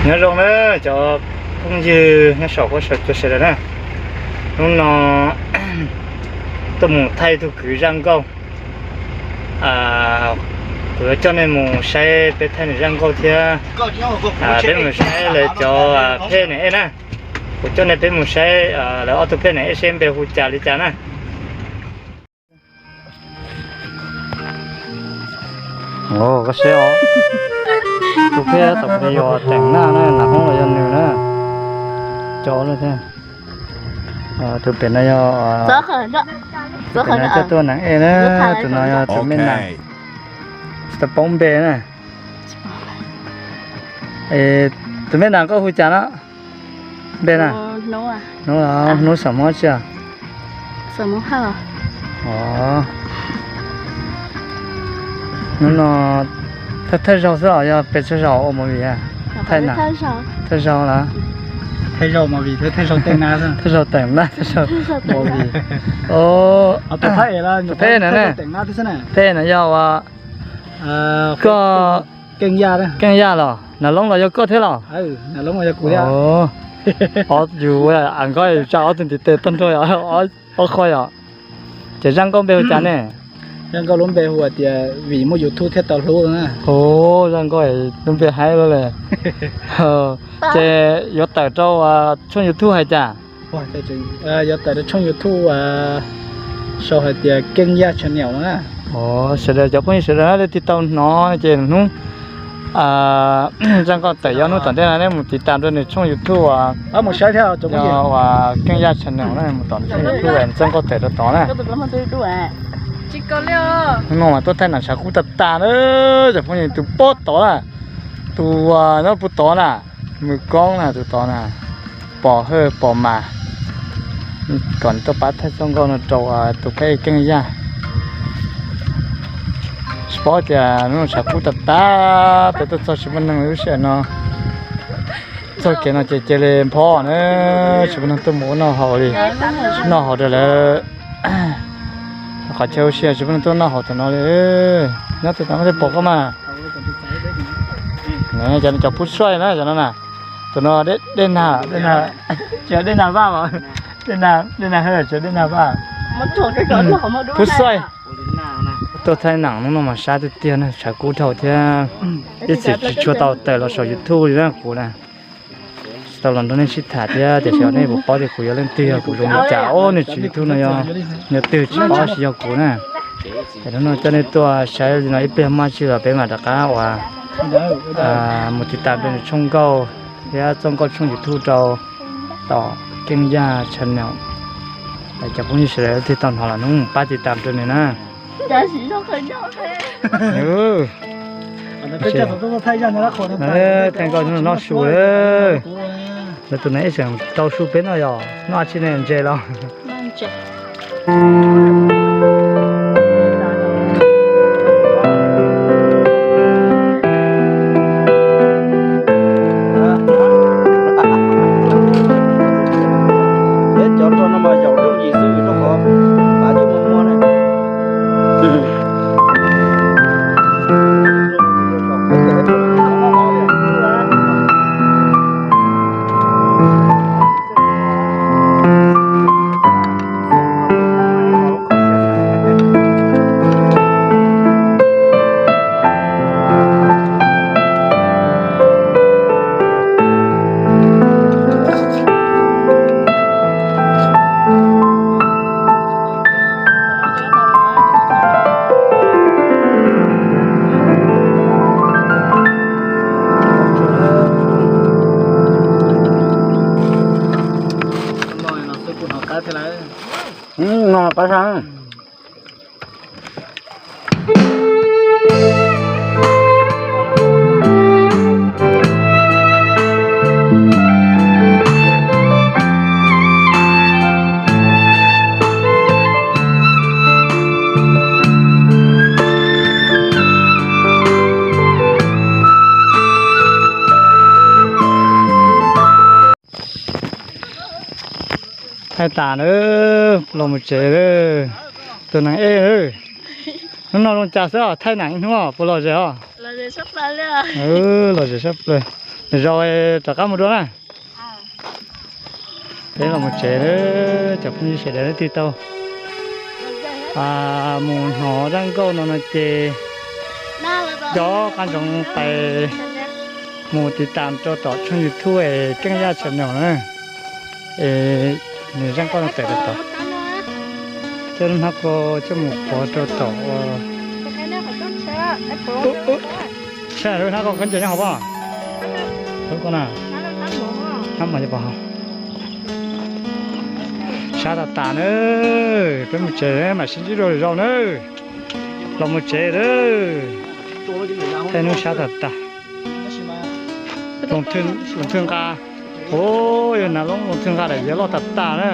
Nyob zoo na cov phooj ywg nyob saum huab saum cua sawv daws na. Hnub no tuaj mus thaij tug kwv zaj nkauj. Kuv yuav coj nej mus saib peb thaij nws zaj nkauj thiab peb mus saib lawv cov phej niam ej na. Kuv coj nej peb mus saib lawv ob tug phej niam ej seb npe hu cas li cas na. Koj saib os, tus phej tom ntej yog Teem Naj na, nam hoob los yog nws na. Cov thiab, tus pem no yog, tus pem no coj tuaj nam ej na, tus no yog tus me nam, tsis tau paub npe na. Tus me nam koj hu cas no? Npe na? Hnub, hnub xam mob tsi? Hnub no thawj zaug xwb los yog pes tsawg zaus ua movie? Thawj zaug lawm. Thawj zaug Teem Naj, thawj zaug movie. Peb na, peb na yog ua, koj Keej Yaj los, Nam Loob los yog koj thiab los? Ob yus a nkoj tsa ob tug ntiv tes tag nrho, ob qho yom. Ces zaj nkauj npe hu cas ne? Zaj nkauj lub npe hu tias Vim Muaj YouTube Thiaj Tau Hlub. Zaj nkauj lub npe haib lawm. Ces yuav tawm rau tshooj YouTube hais cas? Yuav tawm rau tshooj YouTube sau hais tias Keej Yaj Channel na. Sawv daws cov phooj ywg sawv daws leej twg tau hnov ces hnub zaj nkauj tawm yog hnub tom ntej no nej mus tiv tam rau nws tshooj YouTube uas Keej Yaj Channel na, mus tom nws tshooj YouTube es zaj nkauj tawm rau tod na. Hnub no mas tuaj thaij nam tshav kub tag tag na, cov phooj ywg, tus pob tod na, tus nyob puag tod na, Mws Koob na, tus tod na, Pom Hawj Pom Mas, kom nws tuaj pab thaij txoj nkauj no rau tus phej Keej Yaj. Tsis paub tias hnub no tshav kub tag tag, peb tuaj txog tsis muaj neeg li lub sij hawm no. Txog kev no ces cia li nphob na, tsis muaj neeg tuaj mus ua noj haus li. Noj haus rau lawv qhov chaw ua si, tsis muaj neeg tuaj noj haus tom no li. Nyob tus no thiaj pom koj mas. Cov no cov pub suaj na, cov no na. Tus no Dej Nag, Dej Nag, tsis yog Dej Nag Vaj, Dej Nag, Dej Nag Hawj, tsis yog Dej Nag Vaj. Pub suaj. Tuaj thaij nam hnub no mas sab tiag tiag na, tshav kub dhau thiab. Ib txwm tsis tshua tau tawm los saum YouTube li na kuv na. Tsis tau los nrog nej sib tham thiab tiam sis nej puas paub tias kuv yog leej twg, yog kuv zoo li cas, ob niag tswv YouTube no yog leej twg tsis paub, tsis yog kuv na. Es hnub no coj nej tuaj saib li no ib pliag, muaj tsi los peb mam rov qab uas mus tiv tam rau nws tshooj nkauj thiab txoj nkauj tshooj YouTube rau tom Keej Yaj Channel. Cov phooj ywg sawv daws leej twg tau hnov los hnub mus pab tiv tam rau nws na. Thaij nkauj hnub no noj su lawm. Lawv tus neeg ib tseem rau su peb noj yom, noj tsi ne, ntses los? Peb cov rog no mas yaum rooj yim xwb rau qhov tav yeej muaj muaj na. No qab sab. Thaij tas na, los mus tsev lawm. Tus neeg ej, hnub no zoo cas xwb os, thaij nam ib hnub puas lom zem os? Lom zem sab plaws. Zaus rov qab mus dua na. Peb los mus tsev lawm, cov phooj ywg sawv daws leej twg tau mus hnov zaj nkauj no no ces nco qab ntsoov pais mus tiv tam rau tom tshooj YouTube Keej Yaj Channel na. Es nws zaj nkauj no tawm rau tom, coj lub hnab ko coj mus pov rau tom. Saib lub hnab ko khaub ncaws nyob hauv pob. Hnab mos pov. Sab tas tas na, peb mus tsev mam sib ntsib dua lwm zaus na. Los mus tsev lawm, thaij hnub sab tas tas. Loos thwj nqa, ua yog nav loob loos thwj nqa daim yav loj tas tas na.